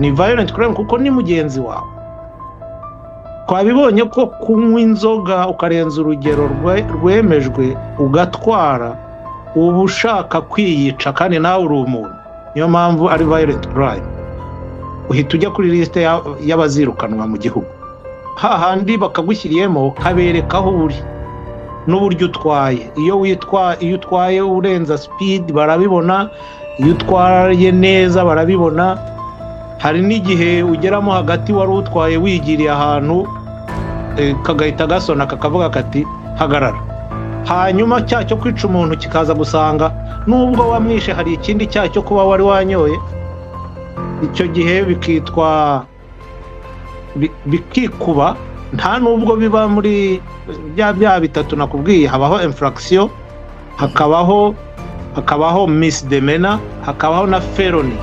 Ni violent crime kuko ni mugenzi wawe. Twabibonye ko kunywa inzoga ukarenza urugero rwemejwe ugatwara, uba ushaka kwiyica kandi nawe uri umuntu. Niyo mpamvu ari violent crime, uhita ujya kuri lisite y'abazirukanwa mu gihugu, hahandi bakagushyiriyemo kabereka aho uri n'uburyo utwaye. Iyo utwaye urenza speed barabibona, iyo utwaye neza barabibona. Hari n'igihe ugeramo hagati wari utwaye wigiriye ahantu, kagahita gasona kakavuga kati: "Hagarara." Hanyuma cya cyo kwica umuntu kikaza gusanga nubwo wamwishe hari ikindi cyaha cyo kuba wari wanyoye. Icyo gihe bikitwa bikikuba. Nta nubwo biba muri bya byaha bitatu nakubwiye. Habaho infraction, hakabaho misdemeanor, hakabaho na felony.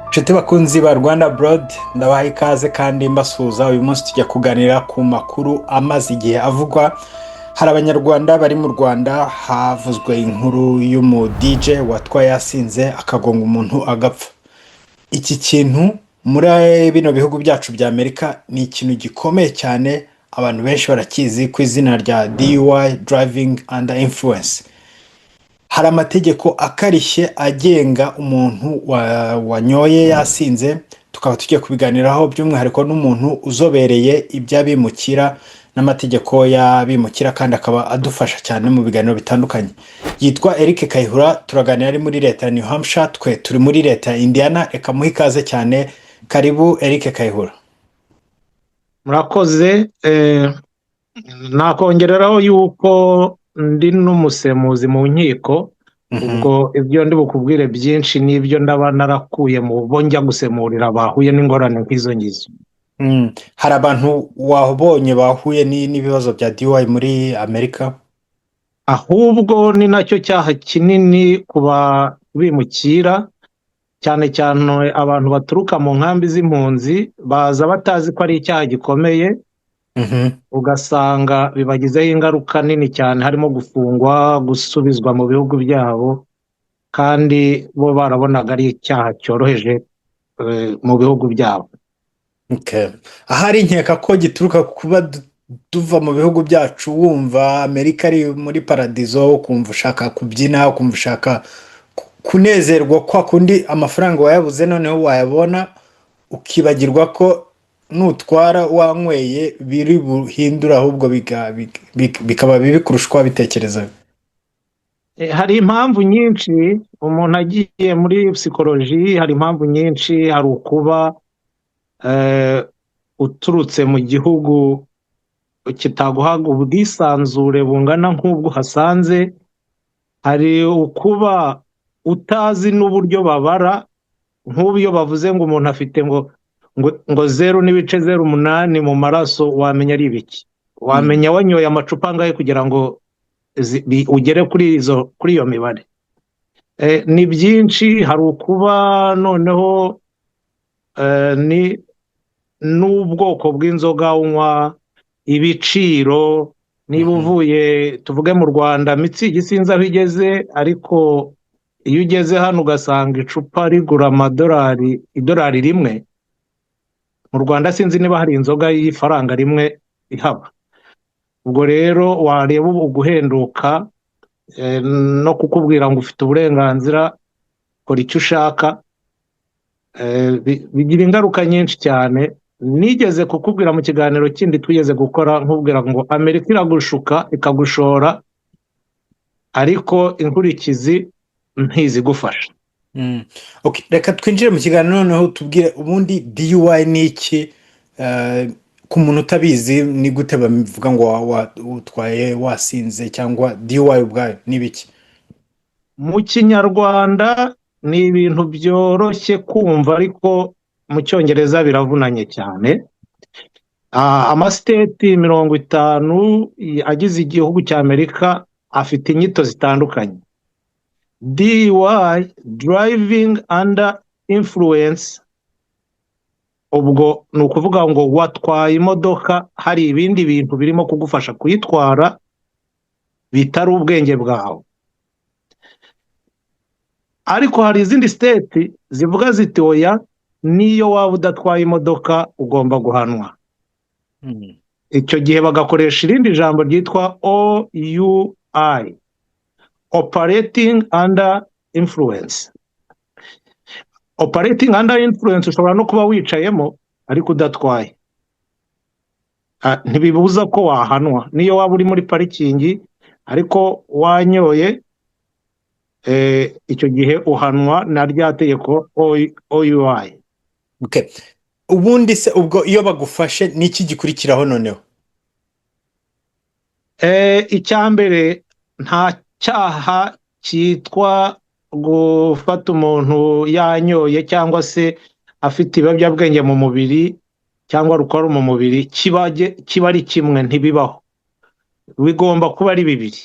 Inshuti bakunzi ba Rwanda Abroad, ndabaha ikaze kandi mbasuhuza. Uyu munsi tujya kuganira ku makuru amaze igihe avugwa. Hari Abanyarwanda bari mu Rwanda, havuzwe inkuru y'umu DJ watwaye yasinze akagonga umuntu agapfa. Iki kintu muri bino bihugu byacu bya Amerika ni ikintu gikomeye cyane, abantu benshi barakizi ku izina rya DUI, driving under influence. Hari amategeko akarishye agenga umuntu wanyoye yasinze. Tukaba tugiye kubiganiraho by'umwihariko n'umuntu uzobereye iby'abimukira n'amategeko y'abimukira, kandi akaba adufasha cyane mu biganiro bitandukanye. Yitwa Eric Kayihura, turaganira ari muri leta ya New Hampshire, twe turi muri leta ya Indiana. Reka muhe ikaze cyane. Karibu, Eric Kayihura. Murakoze. Nakongereraho yuko ndi n'umusemuzi mu nkiko. Ubwo ibyo ndi bukubwire byinshi n'ibyo ndaba narakuye mu bo njya gusemurira bahuye n'ingorane nk'izo ngizo. Hari abantu wabonye bahuye n'ibibazo bya DUI muri Amerika? Ahubwo ni nacyo cyaha kinini ku bimukira, cyane cyane abantu baturuka mu nkambi z'impunzi baza batazi ko ari icyaha gikomeye, ugasanga bibagizeho ingaruka nini cyane, harimo gufungwa, gusubizwa mu bihugu byabo, kandi bo barabonaga ari icyaha cyoroheje mu bihugu byabo. Okay. Ahari nkeka ko gituruka kuba tuva mu bihugu byacu, wumva Amerika ari muri paradizo, ukumva ushaka kubyina, ukumva ushaka kunezerwa kwa kundi amafaranga wayabuze, noneho wayabona ukibagirwa ko nutwara wanyweye biri buhindura, ahubwo bikaba bibi kurusha uko wabitekerezaga. Hari impamvu nyinshi. Umuntu agiye muri psychology, hari impamvu nyinshi. Hari ukuba uturutse mu gihugu kitaguhaga ubwisanzure bungana nk'ubwo uhasanze, hari ukuba utazi n'uburyo babara. Nk'ubu iyo bavuze ngo umuntu afite ngo 0.08 mu maraso, wamenya ari ibiki? Wamenya wanyoye amacupa angahe kugira ngo ugere kuri iyo mibare? Ni byinshi. Hari ukuba noneho ni n'ubwoko bw'inzoga unywa, ibiciro, niba uvuye, tuvuge mu Rwanda, Mützig sinzi aho igeze, ariko iyo ugeze hano ugasanga icupa rigura amadolari, idolari rimwe, mu Rwanda sinzi niba hari inzoga y'ifaranga rimwe ihaba. Ubwo rero wareba ubu guhenduka no kukubwira ngo ufite uburenganzira, kora icyo ushaka, bigira ingaruka nyinshi cyane. Nigeze kukubwira mu kiganiro kindi twigeze gukora, nkubwira ngo Amerika iragushuka ikagushora, ariko inkurikizi ntizigufasha. Okay, reka twinjire mu kiganiro noneho. Tubwire ubundi DUI ni iki? Ku muntu utabizi, ni gute bavuga ngo utwaye wasinze, cyangwa DUI ubwayo ni ibiki? Mu Kinyarwanda ni ibintu byoroshye kumva, ariko mu Cyongereza biravunanye cyane. Amasiteti 50 agize igihugu cya Amerika afite inyito zitandukanye. DUI, driving under influence, ubwo ni ukuvuga ngo watwaye imodoka hari ibindi bintu birimo kugufasha kuyitwara bitari ubwenge bwawe. Ariko hari izindi state zivuga ziti: "Oya, niyo waba udatwaye imodoka ugomba guhanwa." Icyo gihe bagakoresha irindi jambo ryitwa OUI, operating under influence. Operating under influence, ushobora no kuba wicayemo ariko udatwaye. Ntibibuza ko wahanwa. Niyo waba uri muri parikingi ariko wanyoye, icyo gihe uhanwa na rya tegeko OUI. Okay. Ubundi se ubwo iyo bagufashe, ni iki gikurikiraho noneho? Icya mbere, nta cyaha cyitwa gufata umuntu yanyoye cyangwa se afite ibiyobyabwenge mu mubiri cyangwa alcohol mu mubiri kiba ari kimwe, ntibibaho. Bigomba kuba ari bibiri,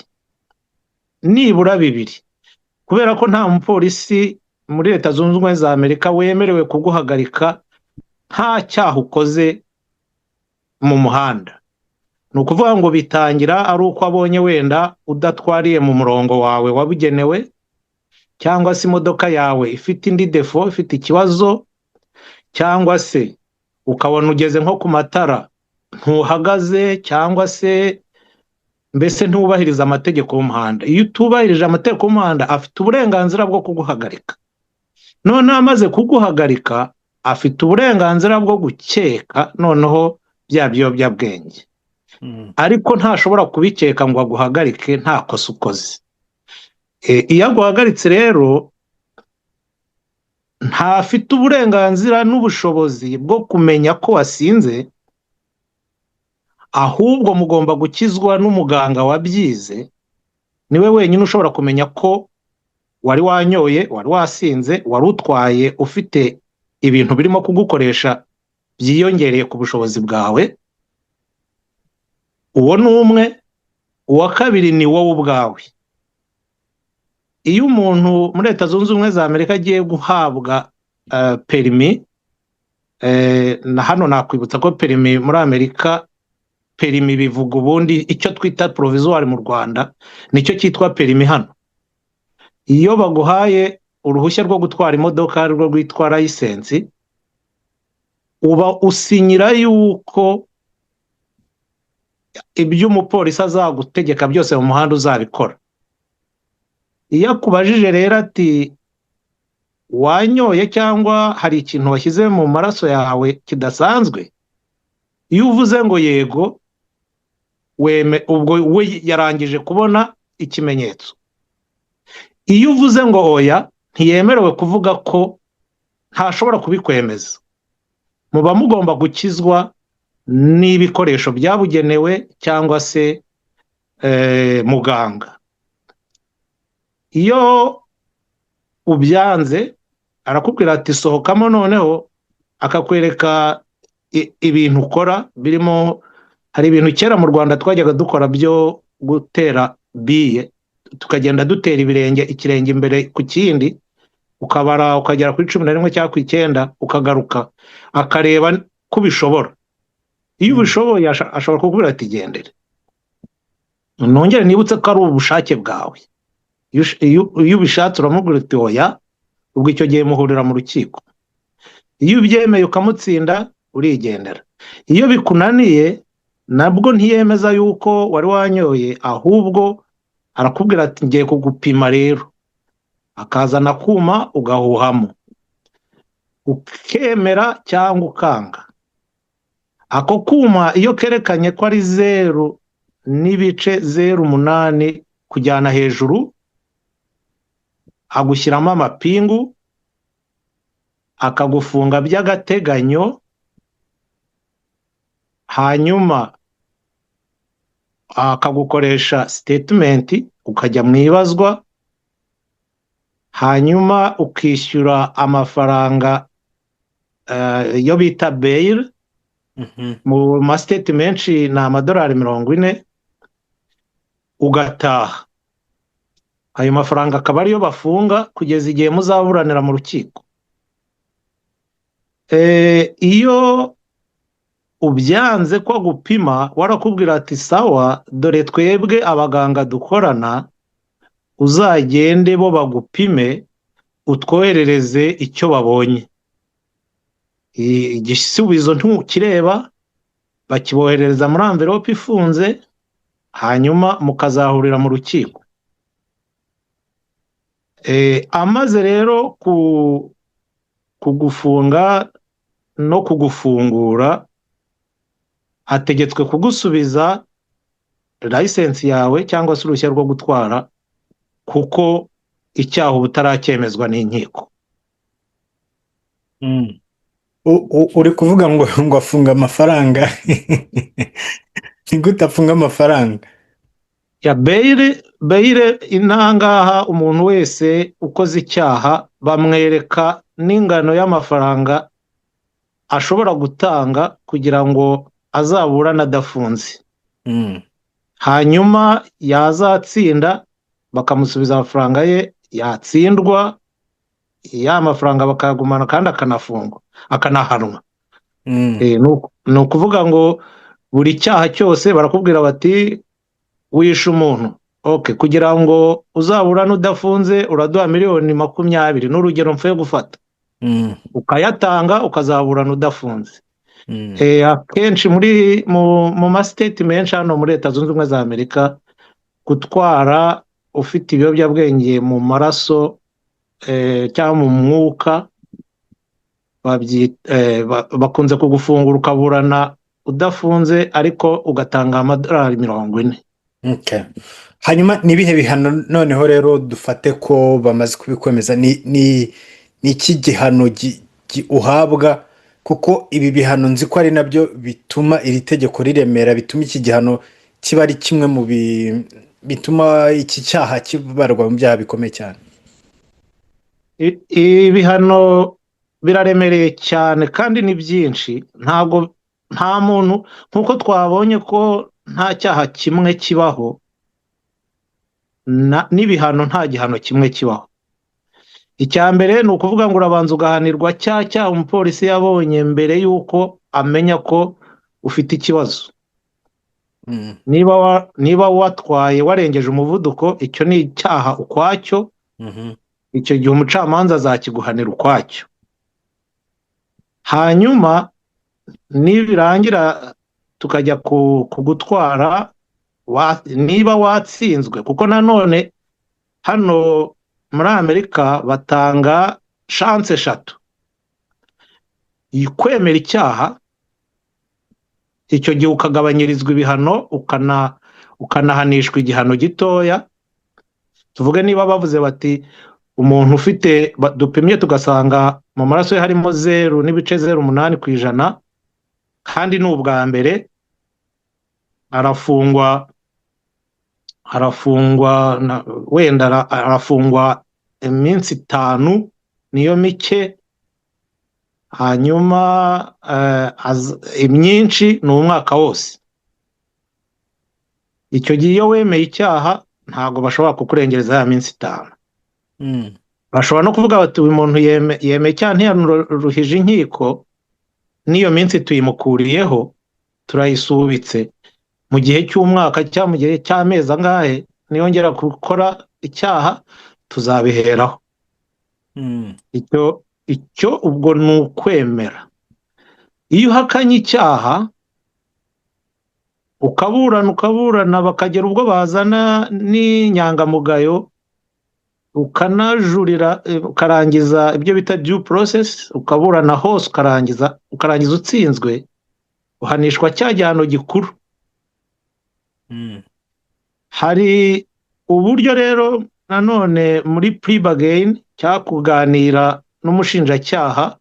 nibura bibiri, kubera ko nta mupolisi muri Leta Zunze Ubumwe za Amerika wemerewe kuguhagarika nta cyaha ukoze mu muhanda. Ni ukuvuga ngo bitangira ari uko abonye wenda udatwariye mu murongo wawe wabugenewe, cyangwa se imodoka yawe ifite indi défaut, ifite ikibazo, cyangwa se ukabona ugeze nko ku matara ntuhagaze, cyangwa se mbese ntubahirize amategeko y'umuhanda. Iyo utubahirije amategeko y'umuhanda, afite uburenganzira bwo kuguhagarika. Noneho amaze kuguhagarika, afite uburenganzira bwo gukeka noneho bya biyobyabwenge, ariko ntashobora kubikeka ngo aguhagarike nta kosa ukoze. Iyo aguhagaritse rero, ntafite uburenganzira n'ubushobozi bwo kumenya ko wasinze, ahubwo mugomba gukizwa n'umuganga wabyize. Niwe wenyine ushobora kumenya ko wari wanyoye, wari wasinze, wari utwaye ufite ibintu birimo kugukoresha byiyongereye ku bushobozi bwawe. Uwo ni umwe. Uwa kabiri ni wowe ubwawe. Iyo umuntu muri Leta Zunze Ubumwe za Amerika agiye guhabwa perimi, na hano nakwibutsa ko perimi muri Amerika, perimi bivuga ubundi icyo twita provisoire mu Rwanda, nicyo cyitwa perimi hano. Iyo baguhaye uruhushya rwo gutwara imodoka, rwo rwitwa license, uba usinyira yuko ibyo umupolisi azagutegeka byose mu muhanda uzabikora. Iyo akubajije rero ati: "Wanyoye cyangwa hari ikintu washyize mu maraso yawe kidasanzwe?" Iyo uvuze ngo yego, weme, ubwo we yarangije kubona ikimenyetso. Iyo uvuze ngo oya, ntiyemerewe kuvuga ko, ntashobora kubikwemeza. Muba mugomba gukizwa n'ibikoresho byabugenewe cyangwa se muganga. Iyo ubyanze, arakubwira ati: "Sohokamo." Noneho akakwereka ibintu ukora birimo, hari ibintu kera mu Rwanda twajyaga dukora byo gutera biye, tukagenda dutera ibirenge, ikirenge imbere ku kindi, ukabara ukagera kuri 11 cyangwa ku 9, ukagaruka, akareba ko ubishobora. Iyo ubishoboye, ashobora kukubwira ati: "Gendere." Nongere nibutse ko ari ubushake bwawe. Iyo ubishatse uramubwira uti: "Oya." Ubwo icyo gihe muhurira mu rukiko. Iyo ubyemeye ukamutsinda, urigendera. Iyo bikunaniye, nabwo ntiyemeza yuko wari wanyoye, ahubwo arakubwira ati: "Ngiye kugupima rero." Akazana akuma ugahuhamo, ukemera cyangwa ukanga. Ako kuma iyo kerekanye ko ari 0.08 kujyana hejuru, agushyiramo amapingu, akagufunga by'agateganyo, hanyuma akagukoresha statement, ukajya mu ibazwa, hanyuma ukishyura amafaranga iyo bita bail. Mu ma state menshi ni amadolari 40, ugataha. Ayo mafaranga akaba ariyo bafunga kugeza igihe muzaburanira mu rukiko. Iyo ubyanze ko agupima, warakubwira ati: "Sawa, dore twebwe abaganga dukorana, uzagende bo bagupime." Utwoherereze icyo babonye. Igisubizo ntukireba, bakiboherereza muri envelope ifunze, hanyuma mukazahurira mu rukiko. Amaze rero kugufunga no kugufungura, ategetswe kugusubiza license yawe cyangwa se uruhushya rwo gutwara, kuko icyaha uba utaracyemezwa n'inkiko. Uri kuvuga ngo afunga amafaranga. Ni gute afunga amafaranga? Ya bail, bail intangaha umuntu wese ukoze icyaha bamwereka n'ingano y'amafaranga ashobora gutanga kugira ngo azaburane adafunze. Hanyuma yazatsinda bakamusubiza amafaranga ye, yatsindwa ya mafaranga bakayagumana kandi akanafungwa, akanahanwa. Ni ukuvuga ngo buri cyaha cyose barakubwira bati: "Wishe umuntu, okay, kugira ngo uzaburane udafunze uraduha miliyoni 20," ni urugero mfuye gufata. Ukayatanga ukazaburana udafunze. Akenshi muri mu ma states menshi hano muri Leta Zunze Ubumwe za Amerika, gutwara ufite ibiyobyabwenge mu maraso cyangwa mu mwuka bakunze kugufungura ukaburana udafunze, ariko ugatanga amadolari 40. Okay. Hanyuma ni ibihe bihano noneho rero? Dufate ko bamaze kubikwemeza, ni iki gihano uhabwa? Kuko ibi bihano nzi ko ari nabyo bituma iri tegeko riremera, bituma iki gihano kiba ari kimwe mu bituma iki cyaha kibarwa mu byaha bikomeye cyane. Ibihano biraremereye cyane kandi ni byinshi. Ntabwo nta muntu, nk'uko twabonye ko nta cyaha kimwe kibaho, n'ibihano nta gihano kimwe kibaho. Icya mbere ni ukuvuga ngo urabanza ugahanirwa cya cyaha umupolisi yabonye mbere y'uko amenya ko ufite ikibazo. Niba watwaye warengeje umuvuduko, icyo ni icyaha ukwacyo. Icyo gihe umucamanza azakiguhanira ukwacyo. Hanyuma nibirangira tukajya kugutwara, niba watsinzwe, kuko nanone hano muri Amerika batanga chance eshatu: kwemera icyaha, icyo gihe ukagabanyirizwa ibihano, ukanahanishwa igihano gitoya. Tuvuge niba bavuze bati umuntu ufite dupimye tugasanga mu maraso ye harimo 0.08%, kandi ni ubwa mbere, arafungwa wenda arafungwa iminsi 5, niyo mike. Hanyuma imyinshi ni umwaka wose. Icyo gihe iyo wemeye icyaha ntabwo bashobora kukurengereza ya minsi 5. Bashobora no kuvuga bati: "Uyu muntu yemeye icyaha, ntiyaruhije inkiko, n'iyo minsi tuyimukuriyeho, turayisubitse mu gihe cy'umwaka cyangwa mu gihe cy'amezi angahe. Niyongera gukora icyaha tuzabiheraho." Icyo ubwo ni ukwemera. Iyo uhakanye icyaha, ukaburana, ukaburana, bakagera ubwo bazana n'inyangamugayo, ukanajurira, ukarangiza ibyo bita due process, ukaburana hose, ukarangiza utsinzwe, uhanishwa cya gihano gikuru. Hari uburyo rero nanone muri plea bargain cyangwa kuganira n'umushinjacyaha.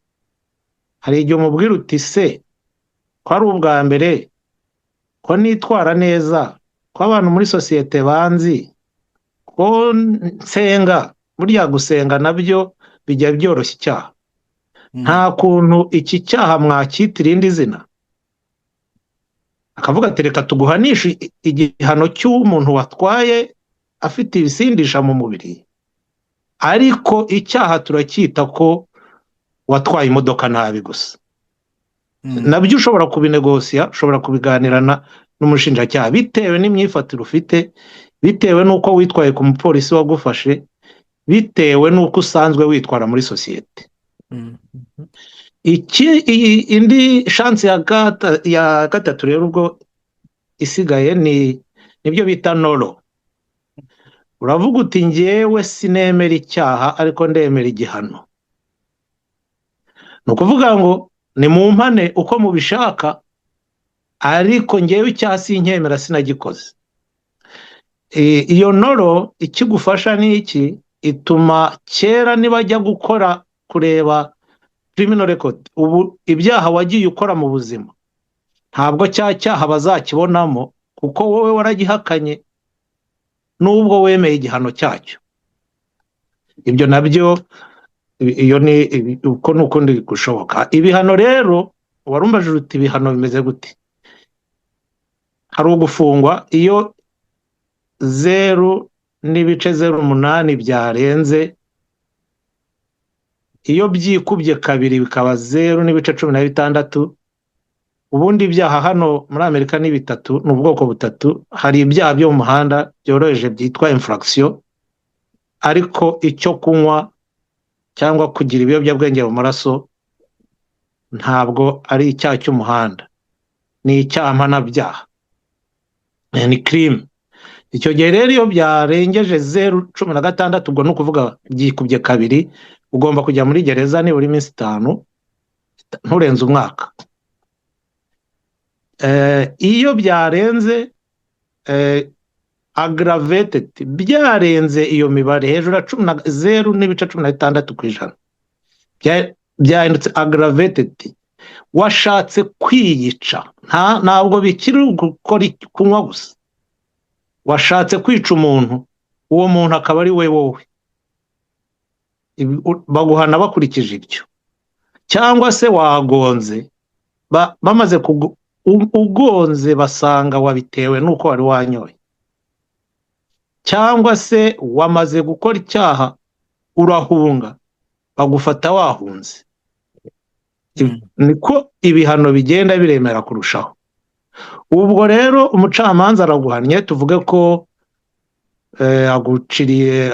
Hari igihe umubwira uti: "Se ko ari ubwa mbere, ko nitwara neza, ko abantu muri sosiyete banzi, ko nsenga?" Burya gusenga nabyo bijya byoroshya icyaha. "Nta kuntu iki cyaha mwacyita irindi zina?" Akavuga ati: "Reka tuguhanishe igihano cy'umuntu watwaye afite ibisindisha mu mubiri, ariko icyaha turacyita ko watwaye imodoka nabi gusa." Nabyo ushobora kubinegosiya, ushobora kubiganirana n'umushinjacyaha bitewe n'imyifatire ufite, bitewe n'uko witwaye ku mupolisi wagufashe. Bitewe n'uko usanzwe witwara muri sosiyete. Iki indi chance ya gatatu rero ubwo isigaye ni nibyo bita NOLO. Uravuga uti: "Ngewe sinemera icyaha, ariko ndemera igihano." Ni ukuvuga ngo ni mu mpane uko mubishaka, ariko ngewe icyaha sinkemera, sinagikoze. Iyo NOLO ikigufasha ni iki? Ituma kera nibajya gukora kureba criminal record, ubu ibyaha wagiye ukora mu buzima, ntabwo cya cyaha bazakibonamo, kuko wowe waragihakanye nubwo wemeye igihano cyacyo. Ibyo nabyo, iyo ni uko ni ukundi gushoboka. Ibihano rero, warumbajije uti: "Ibihano bimeze gute?" Hari ugufungwa iyo 0.08 byarenze. Iyo byikubye kabiri bikaba 0.16. Ubundi ibyaha hano muri Amerika ni bitatu, ni ubwoko butatu. Hari ibyaha byo mu muhanda byoroheje byitwa infraction, ariko icyo kunywa cyangwa kugira ibiyobyabwenge mu maraso ntabwo ari icyaha cy'umuhanda, ni icyaha mpanabyaha, ni crime. Icyo gihe rero iyo byarengeje 0.16, ubwo ni ukuvuga byikubye kabiri, ugomba kujya muri gereza nibura iminsi 5, nturenze umwaka. Iyo byarenze aggravated, byarenze iyo mibare hejuru ya cumi na 0.16%, byahindutse aggravated, washatse kwiyica. Ntabwo bikiri gukora kunywa gusa, washatse kwica umuntu, uwo muntu akaba ari we wowe. Baguhana bakurikije ibyo. Cyangwa se wagonze, bamaze ugonze basanga wabitewe n'uko wari wanyoye, cyangwa se wamaze gukora icyaha urahunga, bagufata wahunze. Niko ibihano bigenda biremera kurushaho. Ubwo rero umucamanza araguhannye, tuvuge ko aguciriye,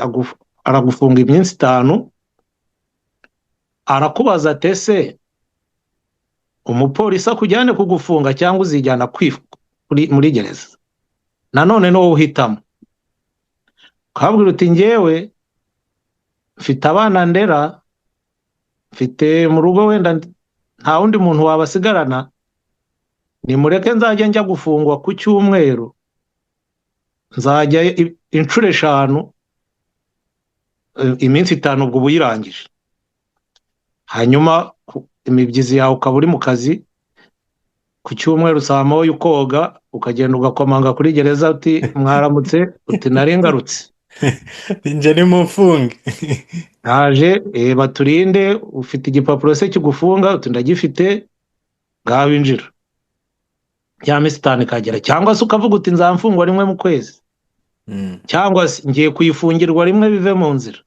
aragufunga iminsi 5. Arakubaza ati: "Ese umupolisi akujyane kugufunga cyangwa uzijyana muri gereza?" Nanone ni wowe uhitamo, ukabwira uti: "Ngewe mfite abana ndera, mfite mu rugo, wenda nta wundi muntu wabasigarana, nimureke nzajya njya gufungwa ku cyumweru, nzajya inshuro 5, iminsi 5." Ubwo uba uyirangije, hanyuma imibyizi yawe ukaba uri mu kazi. Ku cyumweru saa 1 ukoga, ukagenda ugakomanga kuri gereza uti: "Mwaramutse," uti: "Nari ngarutse." Nje ni mumfunge. Naje, baturinde. "Ufite igipapuro se kigufunga?" Uti: "Ndagifite." "Ngaho winjira." Ya minsi 5 ikagera. Cyangwa se ukavuga uti: "Nzamfungwa rimwe mu kwezi," cyangwa se "Ngiye kuyifungirwa rimwe bive mu nzira."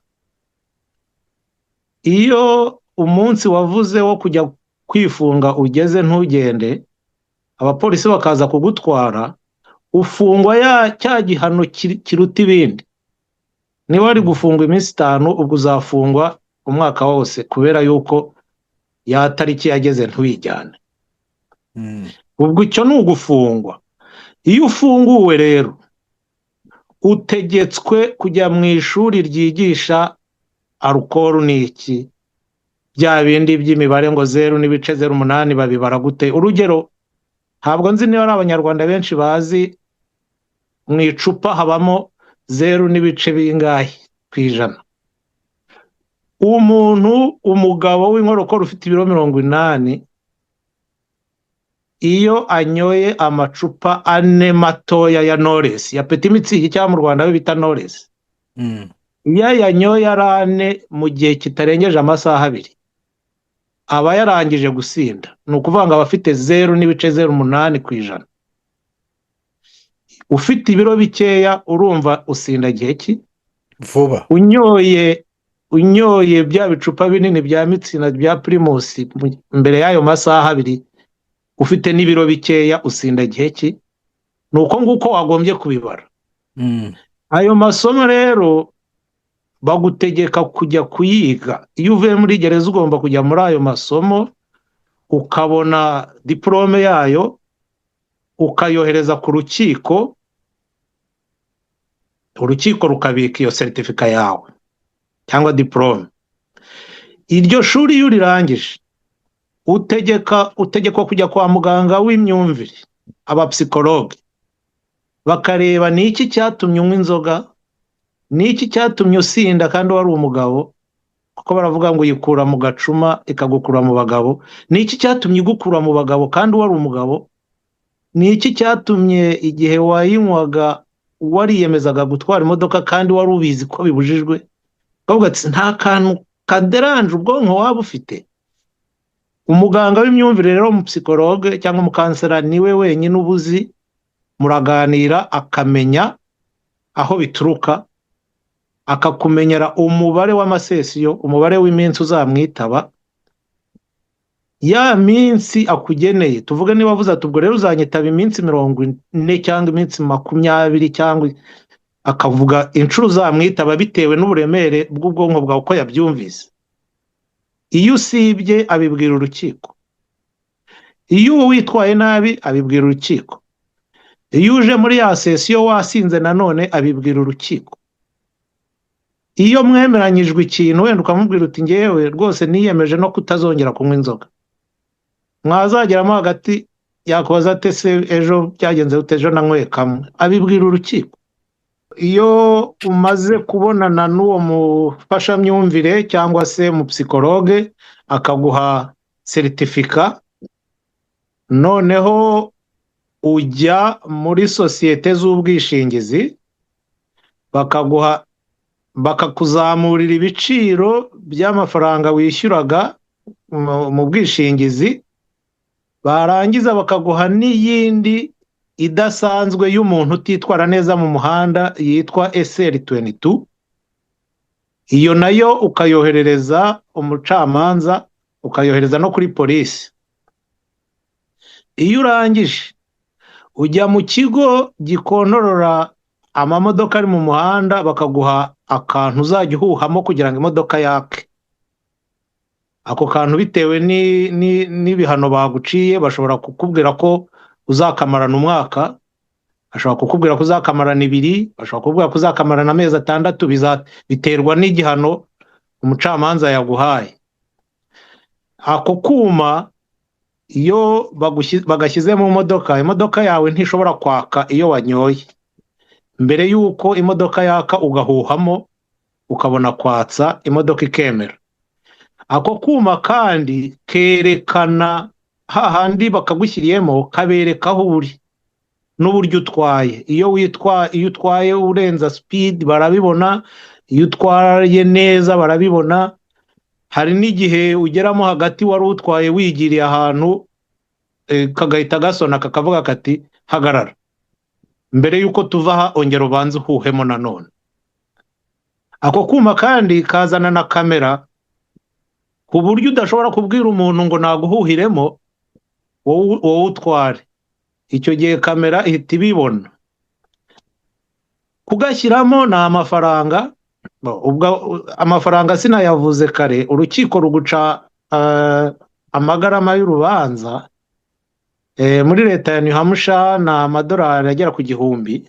Iyo umunsi wavuze wo kujya kwifunga ugeze ntugende, abapolisi bakaza kugutwara, ufungwa ya cya gihano kiruta ibindi. Niba wari gufungwa iminsi 5, ubwo uzafungwa umwaka wose, kubera yuko ya tariki yageze ntuyijyane. Ubwo icyo ni ugufungwa. Iyo ufunguwe rero, utegetswe kujya mu ishuri ryigisha alcohol ni iki, bya bindi by'imibare ngo 0.08 babibara gute. Urugero, ntabwo nzi niba ari Abanyarwanda benshi bazi mu icupa habamo zeru n'ibice bingahe ku ijana. Umuntu, umugabo w'inkorokoro ufite ibiro 80, iyo anyoye amacupa ane matoya ya Knowles, ya Petit Mützig, cyangwa mu Rwanda ayo bita Knowles, iyo ayanyoye ari ane mu gihe kitarengeje amasaha 2, aba yarangije gusinda. Ni ukuvuga ngo aba afite 0.08%. Ufite ibiro bikeya, urumva usinda gihe ki? Vuba. Unyoye bya bicupa binini bya Mützig, bya Primus, mbere y'ayo masaha 2, ufite n'ibiro bikeya, usinda gihe ki? Ni uko nguko wagombye kubibara. Ayo masomo rero Bagutegeka kujya kuyiga. Iyo uvuye muri gereza ugomba kujya muri ayo masomo, ukabona diporome yayo, ukayohereza ku rukiko, urukiko rukabika iyo seritifika yawe cyangwa diporome. Iryo shuri iyo urirangije, utegekwa kujya kwa muganga w'imyumvire, abapsikologe, bakareba ni iki cyatumye unywa inzoga, ni iki cyatumye usinda kandi wari umugabo, kuko baravuga ngo uyikura mu gacuma ikagukura mu bagabo. Ni iki cyatumye igukura mu bagabo kandi wari umugabo? Ni iki cyatumye igihe wayinywaga wariyemezaga gutwara imodoka kandi wari ubizi ko bibujijwe? Ukavuga ati: "Nta kantu kaderanje ubwonko waba ufite?" Umuganga w'imyumvire rero, umupsikologe cyangwa umukansera, niwe wenyine uba uzi. Muraganira, akamenya aho bituruka, akakumenyera umubare w'amasesiyo, umubare w'iminsi uzamwitaba. Ya minsi akugeneye, tuvuge niba avuze ati: "Ubwo rero uzanyitaba iminsi 40 cyangwa iminsi 20," cyangwa akavuga inshuro uzamwitaba bitewe n'uburemere bw'ubwonko bwawe uko yabyumvise. Iyo usibye, abibwira urukiko. Iyo witwaye nabi, abibwira urukiko. Iyo uje muri ya sesiyo wasinze, nanone abibwira urukiko. Iyo mwemeranyijwe ikintu, wenda ukamubwira uti: "Ngewe rwose niyemeje no kutazongera kunywa inzoga," mwazageramo hagati yakubaza ate: "Se ejo byagenze ute?" "Ejo nanyweye kamwe." Abibwira urukiko. Iyo umaze kubonana n'uwo mufashamyumvire cyangwa se umupsikologe, akaguha seritifika, noneho ujya muri sosiyete z'ubwishingizi, bakaguha, bakakuzamurira ibiciro by'amafaranga wishyuraga mu bwishingizi, barangiza bakaguha n'iyindi idasanzwe y'umuntu utitwara neza mu muhanda yitwa SR 22. Iyo nayo ukayoherereza umucamanza, ukayohereza no kuri polisi. Iyo urangije, ujya mu kigo gikontorora amamodoka ari mu muhanda, bakaguha akantu uzajya uhuhamo kugira ngo imodoka yake. Ako kantu, bitewe n'ibihano baguciye, bashobora kukubwira ko uzakamarana umwaka, bashobora kukubwira ko uzakamarana 2, bashobora kukubwira ko uzakamarana amezi 6, biterwa n'igihano umucamanza yaguhaye. Ako kuma iyo bagashyize mu modoka, imodoka yawe ntishobora kwaka iyo wanyoye. Mbere y'uko imodoka yaka, ugahuhamo, ukabona kwatsa, imodoka ikemera. Ako kuma kandi kerekana hahandi bakagushyiriyemo, kabereka aho uri n'uburyo utwaye. Iyo utwaye urenza speed barabibona, iyo utwaye neza barabibona. Hari n'igihe ugeramo hagati wari utwaye wigiriye ahantu, kagahita gasona, kakavuga kati: "Hagarara, mbere y'uko tuva aha ongera ubanze uhuhemo nanone." Ako kuma kandi kazana na kamera, ku buryo udashobora kubwira umuntu ngo naguhuhiremo, wowe utware. Icyo gihe kamera ihita ibibona. Kugashyiramo ni amafaranga. Ubwo amafaranga sinayavuze kare. Urukiko ruguca amagarama y'urubanza. Muri leta ya New Hampshire ni amadolari agera ku 1000.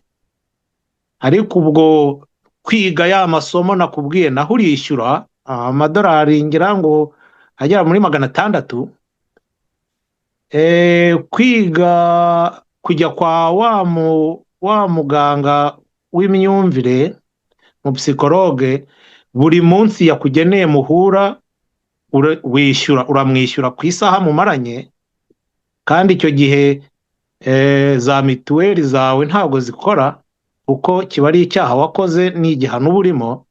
Ariko ubwo kwiga ya masomo nakubwiye naho urishyura amadolari ngira ngo agera muri 600. Kwiga kujya kwa wa muganga w'imyumvire, mu psychologue, buri munsi yakugeneye muhura, wishyura, uramwishyura ku isaha mumaranye. Kandi icyo gihe za mituweli zawe ntabwo zikora, kuko kiba ari icyaha wakoze, ni igihano uba urimo.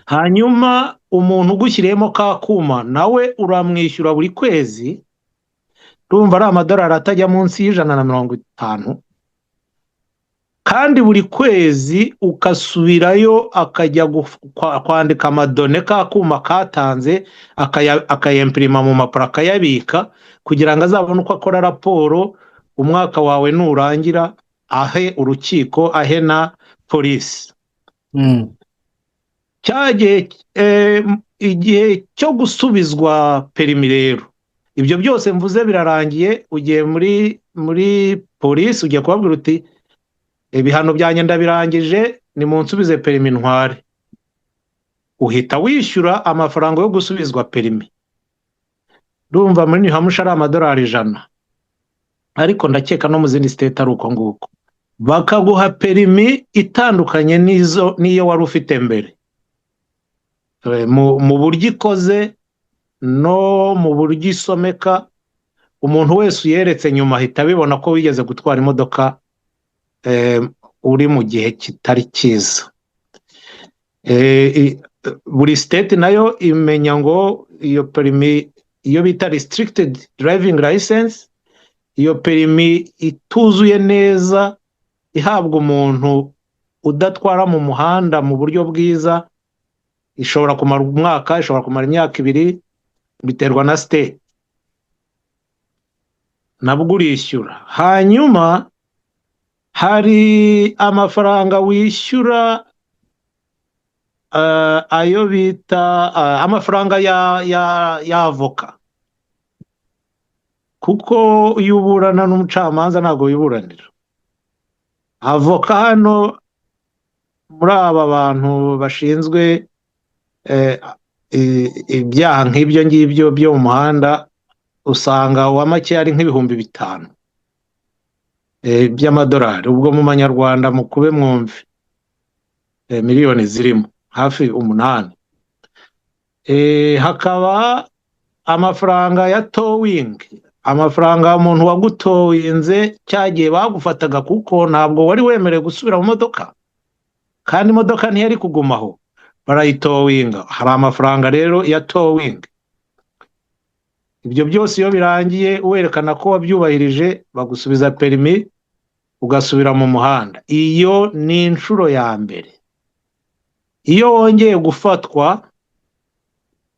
Hanyuma umuntu ugushyiriyemo ka kuma nawe uramwishyura buri kwezi, urumva ari amadolari atajya munsi ya 150. Kandi buri kwezi ukasubirayo, akajya kwandika amadone ka kuma katanze, akayempirima mu mpapuro, akayabika kugira ngo azabone uko akora raporo umwaka wawe nurangira, ahe urukiko, ahe na polisi. Cya gihe, igihe cyo gusubizwa perimi rero, ibyo byose mvuze birarangiye, ugiye muri polisi, ugiye kubabwira uti: "Ibihano byanjye ndabirangije, nimunsubize perimi ntware." Uhita wishyura amafaranga yo gusubizwa perimi. Ndumva muri New Hampshire ari amadolari 100, ariko ndakeka no mu zindi state ari uko nguko. Bakaguha perimi itandukanye n'izo n'iyo wari ufite mbere mu buryo ikoze no mu buryo isomeka. Umuntu wese uyeretse nyuma ahita abibona ko wigeze gutwara imodoka uri mu gihe kitari cyiza. Buri state nayo imenya ngo iyo perimi, iyo bita restricted driving license, iyo perimi ituzuye neza ihabwa umuntu udatwara mu muhanda mu buryo bwiza, ishobora kumara umwaka, ishobora kumara imyaka 2, biterwa na state. Nabwo urishyura. Hanyuma hari amafaranga wishyura, ayo bita amafaranga ya avoka, kuko iyo uburana n'umucamanza ntabwo wiburanira. Avoka hano muri aba bantu bashinzwe ibyaha nk'ibyo ngibyo byo mu muhanda, usanga uwa make ari nk'ibihumbi 5 by'amadolari. Ubwo mu manyarwanda mukube mwumve, miliyoni zirimo hafi 8. Hakaba amafaranga ya towing, amafaranga umuntu wagutowinze cyagihe bagufataga, kuko ntabwo wari wemerewe gusubira mu modoka kandi imodoka ntiyari kugumaho, barayitowinga. Hari amafaranga rero ya towing. Ibyo byose iyo birangiye, werekana ko wabyubahirije, bagusubiza perimi ugasubira mu muhanda. Iyo ni inshuro ya mbere. Iyo wongeye gufatwa,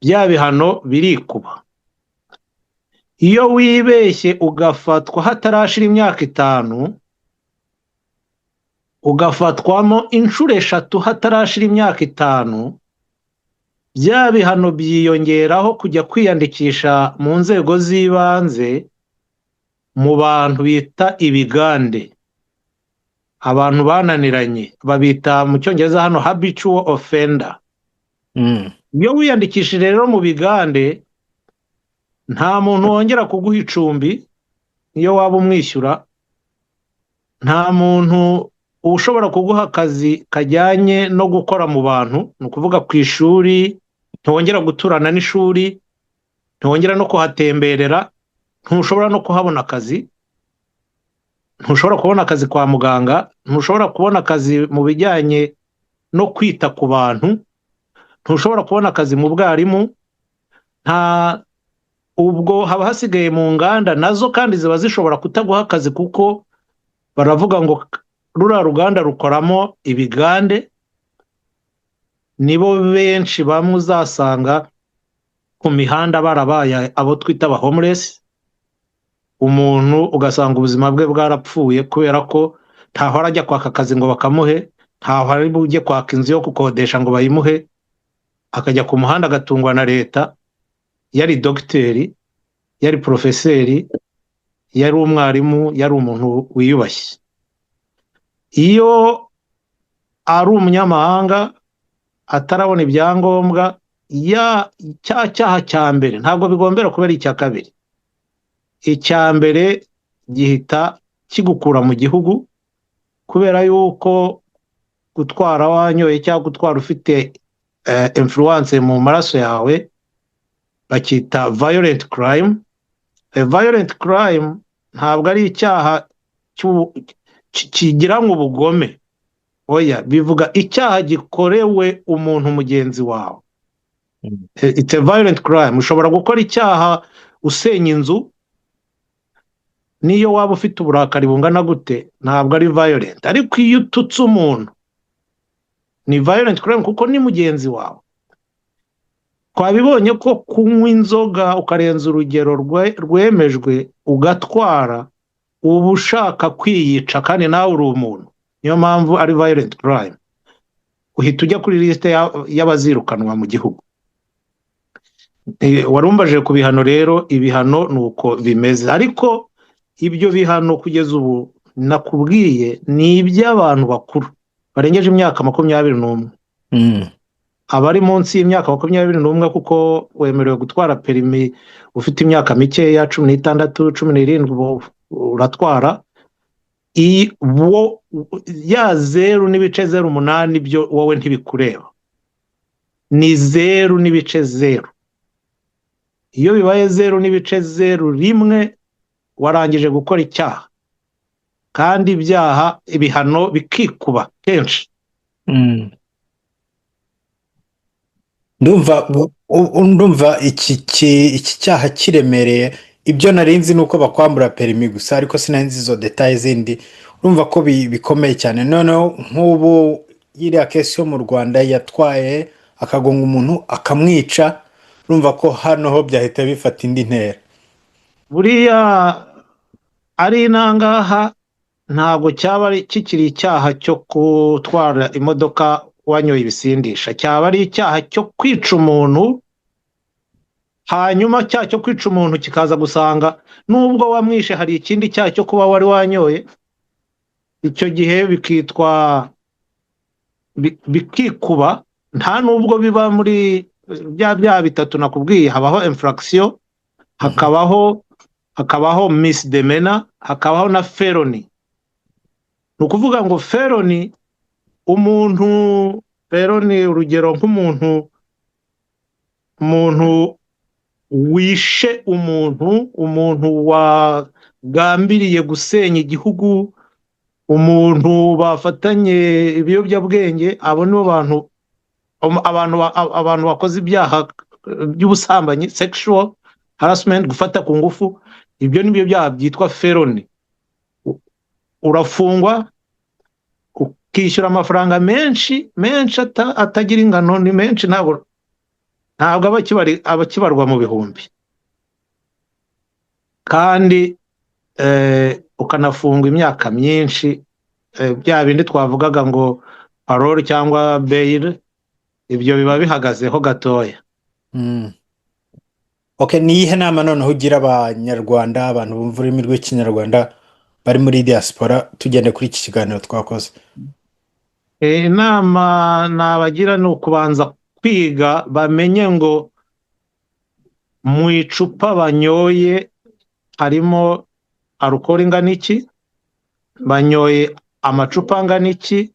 bya bihano birikuba. Iyo wibeshye ugafatwa hatarashira imyaka 5, ugafatwamo inshuro eshatu hatarashira imyaka 5, bya bihano byiyongeraho kujya kwiyandikisha mu nzego z'ibanze mu bantu bita ibigande, abantu bananiranye, babita mu Cyongereza hano habitual offender. Iyo wiyandikishije rero mu bigande, nta muntu wongera kuguha icumbi iyo waba umwishyura, nta muntu ushobora kuguha akazi kajyanye no gukora mu bantu, ni ukuvuga ku ishuri, ntiwongera guturana n'ishuri, ntiwongera no kuhatemberera, ntushobora no kuhabona akazi, ntushobora kubona akazi kwa muganga, ntushobora kubona akazi mu bijyanye no kwita ku bantu, ntushobora kubona akazi mu bwarimu. Nta ubwo haba hasigaye mu nganda, nazo kandi ziba zishobora kutaguha akazi, kuko baravuga ngo ruriya ruganda rukoramo ibigande. Nibo benshi bamwe uzasanga ku mihanda barabaye abo twita aba homeless. Umuntu ugasanga ubuzima bwe bwarapfuye kubera ko ntaho arajya kwaka akazi ngo bakamuhe, ntaho ari bujye kwaka inzu yo gukodesha ngo bayimuhe, akajya ku muhanda agatungwa na leta. Yari dogiteri, yari porofeseri, yari umwarimu, yari umuntu wiyubashye. Iyo ari umunyamahanga atarabona ibyangombwa, ya cya cyaha cya mbere ntabwo bigombera kubera icya kabiri. Icya mbere gihita kigukura mu gihugu, kubera yuko gutwara wanyoye cyangwa gutwara ufite influence mu maraso yawe bacyita violent crime. A violent crime ntabwo ari icyaha kigiranwa ubugome, oya, bivuga icyaha gikorewe umuntu mugenzi wawe. It's a violent crime. Ushobora gukora icyaha usenya inzu, niyo waba ufite uburakari bungana gute, ntabwo ari violent. Ariko iyo ututse umuntu ni violent crime, kuko ni mugenzi wawe. Twabibonye ko kunywa inzoga ukarenza urugero rwemejwe ugatwara, uba ushaka kwiyica kandi nawe uri umuntu. Niyo mpamvu ari violent crime. Uhita ujya kuri lisite y'abazirukanwa mu gihugu. Warumbaje ku bihano rero, ibihano ni uko bimeze, ariko ibyo bihano kugeza ubu nakubwiye ni iby'abantu bakuru barengeje imyaka 21. Abari munsi y'imyaka 21, kuko wemerewe gutwara perimi ufite imyaka mikeya, 16, 17, ubu uratwara. Wo ya 0.08 byo wowe ntibikureba, ni 0.0. Iyo bibaye 0.01 warangije gukora icyaha, kandi ibyaha ibihano bikikuba kenshi. Ndumva iki cyaha kiremereye. Ibyo nari nzi ni uko bakwambura perimi gusa, ariko sinari nzi izo détails zindi. Urumva ko bikomeye cyane. Noneho nk'ubu iriya case yo mu Rwanda yatwaye akagonga umuntu akamwica, urumva ko hano ho byahita bifata indi ntera. Buriya ari inangaha ntabwo cyaba kikiri icyaha cyo gutwara imodoka wanyoye ibisindisha, cyaba ari icyaha cyo kwica umuntu. Hanyuma cyaha cyo kwica umuntu kikaza gusanga nubwo wamwishe hari ikindi cyaha cyo kuba wari wanyoye, icyo gihe bikitwa bikikuba. Nta nubwo biba muri bya byaha bitatu nakubwiye. Habaho infraction, hakabaho misdemeanor, hakabaho na felony. Ni ukuvuga ngo felony, umuntu felony, urugero nk'umuntu umuntu wishe umuntu, umuntu wagambiriye gusenya igihugu, umuntu bafatanye ibiyobyabwenge, abo nibo bantu, abantu bakoze ibyaha by'ubusambanyi, sexual harassment, gufata ku ngufu, ibyo nibyo byaha byitwa felony. Urafungwa, ukishyura amafaranga menshi menshi atagira ingano, ni menshi, ntabwo aba akibarwa mu bihumbi, kandi ukanafungwa imyaka myinshi. Bya bindi twavugaga ngo parole cyangwa bail, ibyo biba bihagazeho gatoya. Okay, ni iyihe nama noneho ugira Abanyarwanda, abantu bumva ururimi rw'Ikinyarwanda bari muri diaspora, tugende kuri iki kiganiro twakoze? Inama nabagira ni ukubanza kwiga, bamenye ngo mu icupa banyoye harimo alcohol ingana iki, banyoye amacupa angana iki,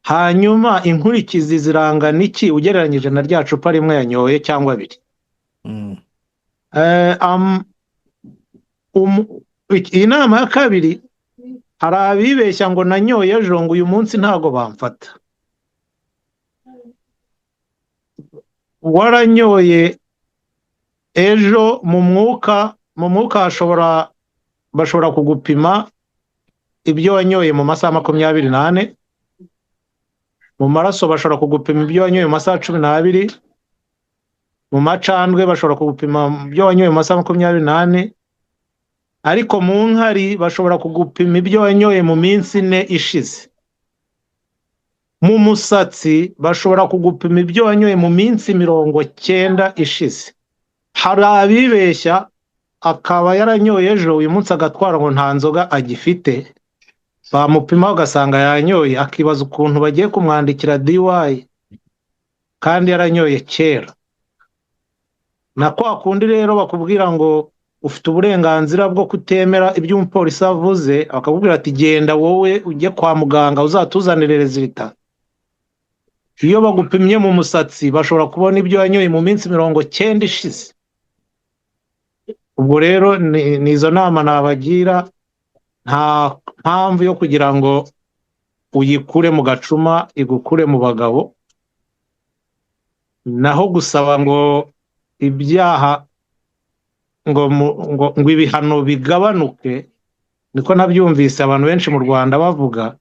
hanyuma inkurikizi zirangana iki ugereranyije na rya cupa rimwe yanyoye cyangwa abiri. Iyi nama ya kabiri, hari abibeshya ngo nanyoye ejo, ngo uyu munsi ntago bamfata. Waranyoye ejo, mu mwuka bashobora kugupima ibyo wanyoye mu masaha 24. Mu maraso bashobora kugupima ibyo wanyoye mu masaha 12. Mu macandwe bashobora kugupima ibyo wanyoye mu masaha 24, ariko mu nkari bashobora kugupima ibyo wanyoye mu minsi 4 ishize. Mu musatsi bashobora kugupima ibyo wanyoye mu minsi 90 ishize. Hari abibeshya akaba yaranyoye ejo, uyu munsi agatwara ngo nta nzoga agifite, bamupima ugasanga yanyoye, akibaza ukuntu bagiye kumwandikira DUI kandi yaranyoye kera. Na kwa kundi rero bakubwira ngo ufite uburenganzira bwo kutemera ibyo umupolisi avuze, bakakubwira ati: "Genda wowe ujye kwa muganga uzatuzanire résultat." Iyo bagupimye mu musatsi bashobora kubona ibyo wanyoye mu minsi 90 ishize. Ubwo rero ni izo nama nabagira. Nta mpamvu yo kugira ngo uyikure mu gacuma igukure mu bagabo. Naho gusaba ngo ibyaha ngo ibihano bigabanuke, niko nabyumvise abantu benshi mu Rwanda bavuga.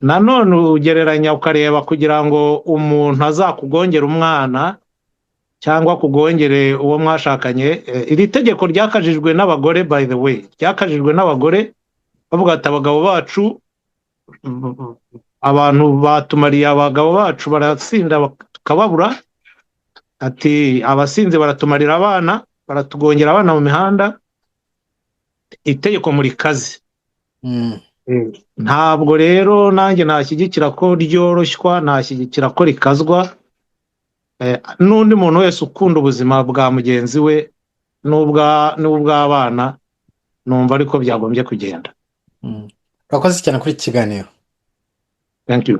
Nanone ugereranya ukareba, kugira ngo umuntu azakugongere umwana cyangwa akugongere uwo mwashakanye. Iri tegeko ryakajijwe n'abagore, by the way, ryakajijwe n'abagore bavuga ati abagabo bacu Abantu batumariye abagabo bacu, baratsinda tukababura. Ati abasinzi baratumarira abana, baratugongera abana mu mihanda, itegeko murikaze. Ntabwo rero nanjye nashyigikira ko ryoroshywa, nashyigikira ko rikazwa. N'undi muntu wese ukunda ubuzima bwa mugenzi we n'ubw'abana, numva ariko byagombye kugenda. Urakoze cyane kuri iki kiganiro. Thank you.